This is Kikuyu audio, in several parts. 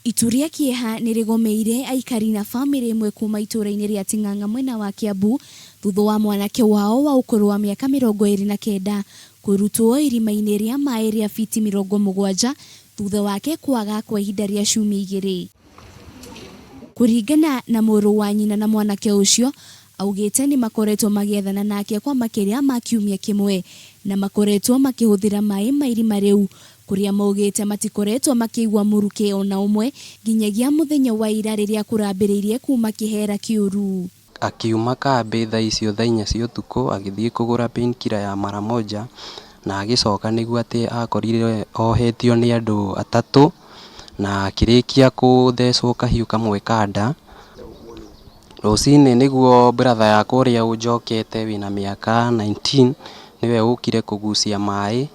Itu rĩa kĩeha nĩ rĩgomeire aikari na famĩlĩ ĩmwe kuma itũũra-inĩ rĩa Ting'ang'a mwena wa Kiambu thutha wa mwanake wao wa ũkũrũ wa mĩaka 29 kũrutwo irima-inĩ rĩa maĩ rĩa fiti 70 thutha wake kwaga kwa ihinda rĩa ciumia igĩrĩ. Kũringana na mũrũ wa nyina na mwanake ũcio, augĩte nĩ makoretwo magĩethana nake kwa makĩria ma kiumia kĩmwe na makoretwo makĩhũthĩra maĩ ma irima rĩu kũrĩa maugĩte matikoretwo makĩigua mũrukĩ ona ũmwe nginyagia mũthenya wa ira rĩrĩa kũrambĩrĩirie kuma kĩhera kĩũru. Akiuma kambĩ thaa icio thaa inya cia ũtukũ agĩthiĩ kũgũra painkiller ya mara moja na agĩcoka nĩguo atĩ akorire ohetio nĩ andũ atatũ na akĩrĩkia kũthecwo kahiũ kamwe ka nda. Rũcinĩ nĩguo brother yakwa ũrĩa ũnjokete wĩna mĩaka 19 nĩwe ũkire kũgucia maĩ.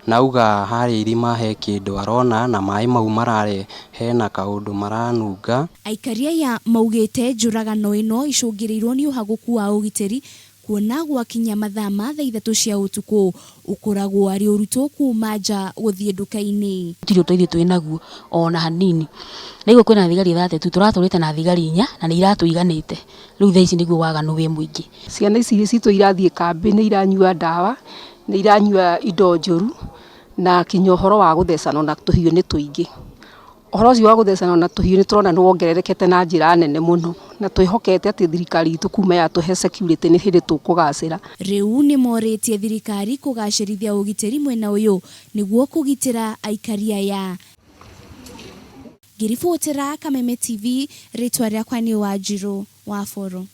Na auga harĩa irima he kĩndũ arona na maĩ mau marare hena kaũndũ maranunga. Aikari aya maugĩte njũragano ĩno icũngĩrĩirwo nĩ ũhagũku wa ũgitĩri kuona gwakinya mathaa ma thaa ithatũ cia ũtukũ ũkoragwo arĩ ũritũ kuma nja gũthiĩ nduka-inĩ. Gũtirĩ ũteithio twĩ naguo ona hanini. Ndaigua kwĩna thigari 32 tũratũrĩte na thigari inya na nĩ iratũiganĩte. Rĩu thaa ici nĩguo waganu wĩ mũingĩ. Ciana ici citũ irathiĩ kambĩ nĩ iranyua ndawa, nĩ iranyua indo njũru, na kinya ũhoro wa gũthecana na tũhiũ nĩ tũingĩ. Ũhoro ũcio wa gũthecana na tũhiũ nĩ tũrona nĩ wongererekete na njĩra nene mũno, na twĩhokete atĩ thirikari itũ kuma yatũhe security nĩ hĩndĩ tũkũgacĩra. Rĩu nĩmorĩtie thirikari kũgacĩrithia ũgitĩri mwena ũyũ nĩguo kũgitĩra aikari aya. Ngĩribotera Kameme TV, rĩtwa rĩakwa nĩ Wanjirũ wa Boro.